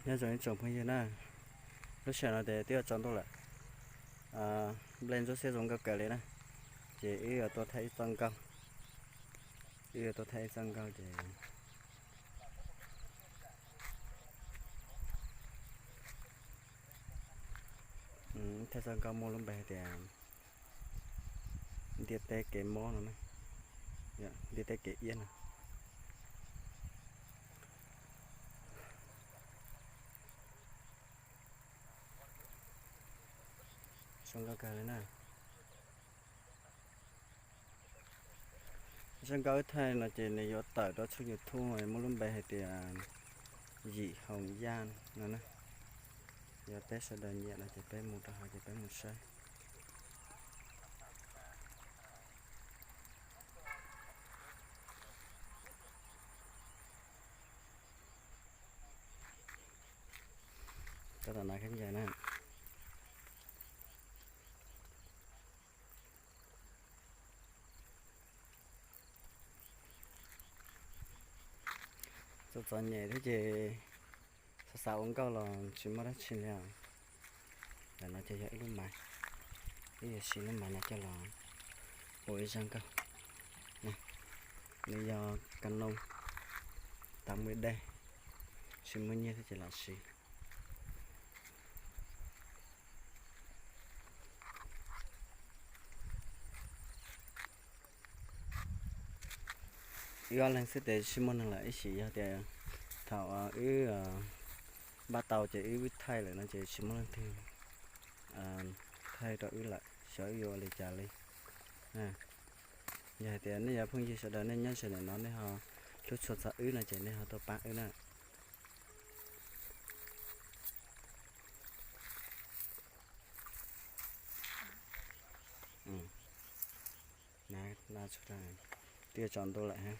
Nyob zoo ib tsoom phooj ywg na, lub sij hawm no ces twb yuav tsaus ntuj lawm. Nplej ntsuab xiab zoo nkauj kawg li na, ces wb yuav tuaj thaij ib txoj nkauj, wb yuav tuaj thaij ib txoj nkauj ces thaij txoj nkauj muaj lub npe hais tias ntiaj teb kev mob no, ntiaj teb kev iab no. Zoo nkauj kawg li na. Txoj nkauj wb thaij no ces nws yuav tawm rau tshooj YouTube muaj lub npe hais tias Yim Hoos Yaj no na. Yog peb sawv daws nyiam no ces peb mus rau hauv ces peb mus saib. Tab tom hnav khaub ncaws na. Txom txom nyem thiab ces xav xav ua nkauj los tsis muaj dab tsi li os. Ntawm no ces yog ib lub maiv, wb yuav siv lub maiv no coj los ua ib zaj nkauj. Nws yog Canon tám mươi D, tsis muaj nyiaj thiab ces los siv. Wb ob leeg xwb ces tsis muaj neeg lawm, ib sim yog tias thaum wb npaj tau ces wb thaij lawm no ces tsis muaj leej twg thaij rau wb lawm, xyov wb yuav ua li cas li. Yog hais tias nej cov phooj ywg sawv daws nej nyob ze ntawm no nej ho hlub tshua txog wb no ces nej ho tuaj pab wb na. Twb tsaus ntuj lawm.